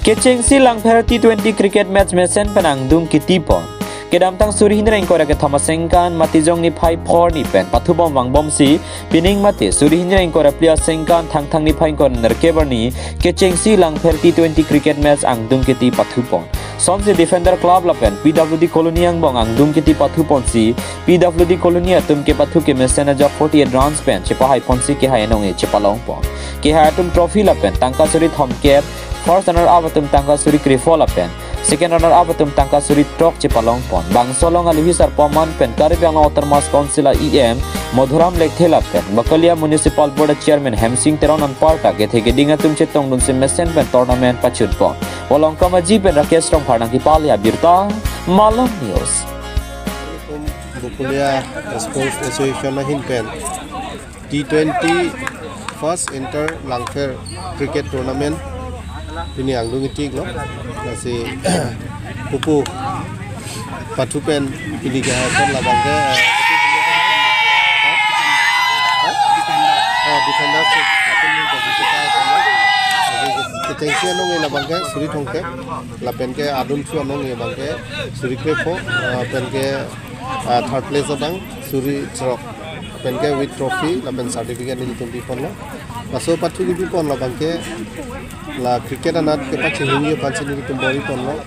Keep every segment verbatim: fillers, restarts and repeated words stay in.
Kechengsi Langpher T twenty cricket match mesen pen angdung kitipon. Kedamtang suri hini ingkoi ra kethom aningkan Matijong niphai phor arni pen pathubom vangbomsi, pining mate suri hini ingkoi ra phli aningkan Thangthang niphai ingkoi ra nerkep arni kechengsi Langpher T twenty cricket match angdung kiti pathupon. Sonsi Defender Club lapen P W D Colony angbong angdung kiti pathuponsi, P W D Colony atum kepathu kemesen ajok forty-eight runs pen chepahaiponsi kehai anong-e chepalongpon. Kehai atum trophy lapen tangka suri thomkep, first runner up atum tangka suri krepho lapen second runner up atum tangka suri throk chepalongpon. Bangso along alohi sarpo aman pen Karbi Anglong Autonomous Council a E M Madhuram Lekthe lapen Bakalia Municipal Board Chairman Hemsing Teron anparta kethe keding atum chetongdunsi mesen pen tournament pachunpon. Volongkom Aji pen Rakesh Rongphar nangkepale abirta, Malong News. Bakalia Sports Association ahin pen T twenty first Inter Langpher Cricket Tournament pini angdung itiklo. Lasi pupu pathu pen pini kehai pon labang ke, eh, eh, defender se, lasi kechengsi anong-e labang ke suri thomkep, lapen ke adun thu anong-e abang ke suri krepho, eh, pen ke, eh, third place abang suri throk, pen ke with trophy lapen certificate nelitum piponlo. Laso pathu kipipon labang ke la cricket anat kepachehingji aphansi nelitum bor-iponlo.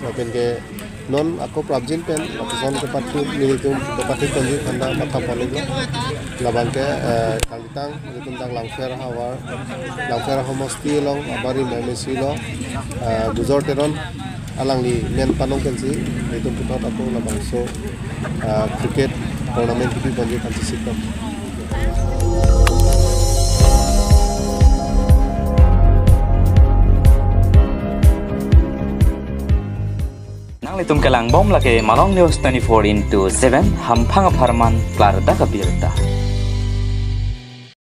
Lapen ke non ako prapjin pen lapuson kepathu nelitum kepathuponji aphanta mathaponlo. Labang ke, eh, kalitang nelitum dak Langpher ahavar, Langpher ahomosti along abari M A C lo, eh, Gujor Teron alangli men panong pensi nelitum puthot ako labangso, eh, cricket tournament kipiponji aphansi sikon. Nanglitum kelangbom lake Malong News twenty-four into seven, hamphang apharman klardak abirta.